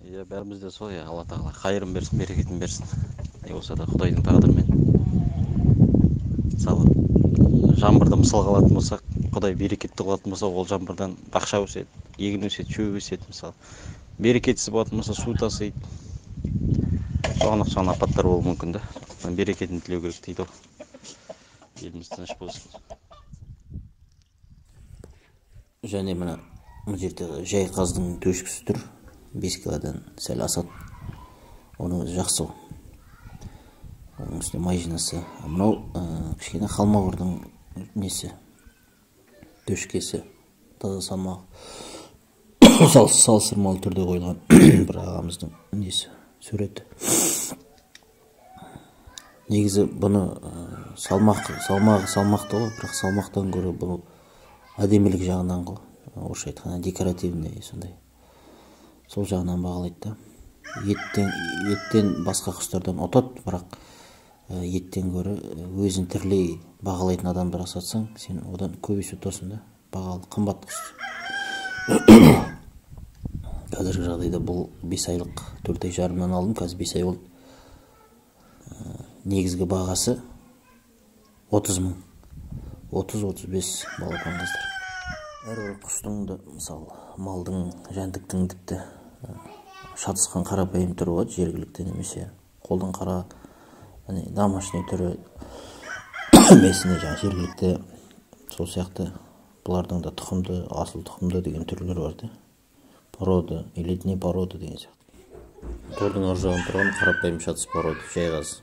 Иә, бәріміз де сол, иә, Алла тағала қайырын берсін, берекетін берсін. Не болса да Құдайдың тағдырымен. Мысалы, жаңбырды мысалға алатын болсақ, Құдай берекетті қылатын болса, ол жаңбырдан бақша өседі, егін өседі, шөп өседі, мысалы. Берекетсіз болатын болса, су тасиды. Соған ұқсаған апаттар болуы мүмкін да. Сондықтан берекетін тілеу керек дейді ғой. Еліміз тыныш болсын. Және мына жерде жай қаздың төшкісі тұр. 5 килодан сәл асады. Оның өзі жақсы ғой. Оның үстіне май жинаса. Мынау кішкене қалмауырдың несі, төшкесі, таза салмағы. Салыстырмалы түрде қойылған бір ағамыздың несі, суреті. Негізі бұны салмағы салмақты ғой, бірақ салмақтан гөрі бұл әдемілік жағынан ғой, орысша айтқанда декоративный сондай. Сол жағынан бағалайды да. Еттен басқа құстардан ұтады, бірақ еттен гөрі өзін тірілей бағалайтын адамдарға сатсаң, сен одан көп есе ұтасың да, бағалы қымбат құс. Қазіргі жағдайда бұл 5 айлық, 4 ай жарымнан алдым, қазір 5 ай болды. Негізгі бағасы 30 мың, 30-35 балапан қыздар. Әрбір құстың да, мысалы, малдың, жәндіктің тіпті шатысқан қарапайым түрі болады, жергілікті немесе қолдың қара, яғни домашний түрі, местный, жаңа жергілікті, сол сияқты бұлардың да тұқымды, асыл тұқымды деген түрлері бар да. Порода или не порода деген сияқты. Тордың ар жағында тұрған қарапайым шатыс порода, жайғаз.